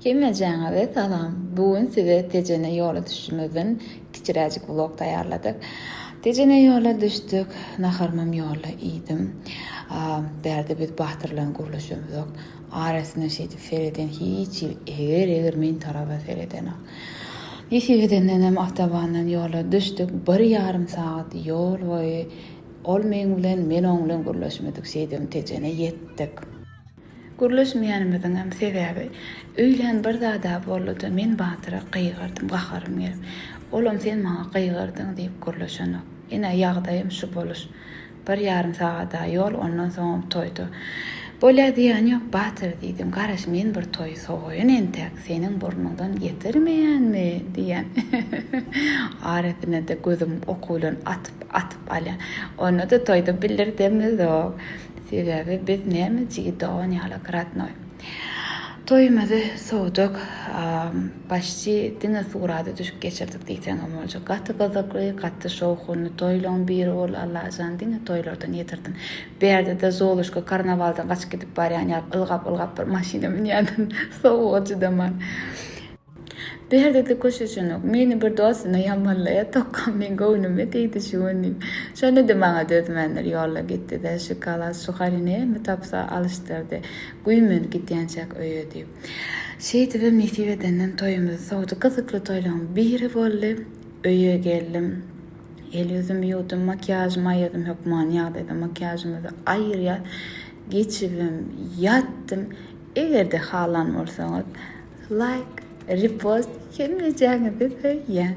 Hemmejaňyza salam. Bu gün size Tejene ýola düşüşimizden kiçiräjik vlog taýýarladyk. Tejene ýola düşdük. Naharymam ýolda iýdim. Bärde biz Batyr bilen gürleşemzok. Arasyna şeýdip sereden hiç hili eger-eger men taraba seredenok. Nesip edendenem awtobandan ýola düşdük. Bir ýarym sagat ýol boýy ol meň bilen, men oň bilen gürleşmedik. Şeýdibem Tejene ýetdik. Gürleşmeýänimiziňem sebäbi, öýlän bir zad-a boldy-da, men Batyra gygyrdym, gaharym gelip. Olam sen maňa gygyrdyň diýip gürleşenok. Ine, ýagdaýym şu boluş. Bir ýarym sagad-a ýol, ondan soňam toýda. Bolýa, zyýany ýok, Batyr, diýdim, garaş, men bir toýy sowaýyn entäk, seniň burnuňdan getirmeýänmi? diýýän. Arasyna-da gözüm oky bilen atyp-atyp alýan. Onda-da toýda bildirdemizok. Sebäbi biz näme jigi dogan ýalak radnoý. Toýumyzy sowduk. Başçy diňe surada düşüp geçirdik diýseňem boljak. Gaty gyzykly, gaty şowhunly toýlaň biri boldy Allajan diňe toýlardan ýetirsin. Bärde-de Zoluşka karnawaldan gaçyp gidip barýan ýaly ylgap-ylgap bir maşyna münýändim sowuga çydaman. Bärde-de köşeşenok. Meni bir dostuna ýamanlaýar, Tokgam meň göwnüme degdi şu gün diýip. Şonda-da maňa dözmändir, ýolda gitdi-de, şokolad, suhari näme tapsa alyşdyrdy. Güýmenip gidýänçäk öýe diýip. Şeýdibem nesip edenden toýumyzy sowduk. Gyzykly toýlaryň biri boldy. Öýe geldim. El-ýüzümi ýuwdum, makiýažymy aýyrdym, hökmany ýagdaýda makiýažymyzy aýyrýas. Geçibem ýatdym. Eger-de halan bolsaňyz, Like, repost hemmejäňizi söýýän.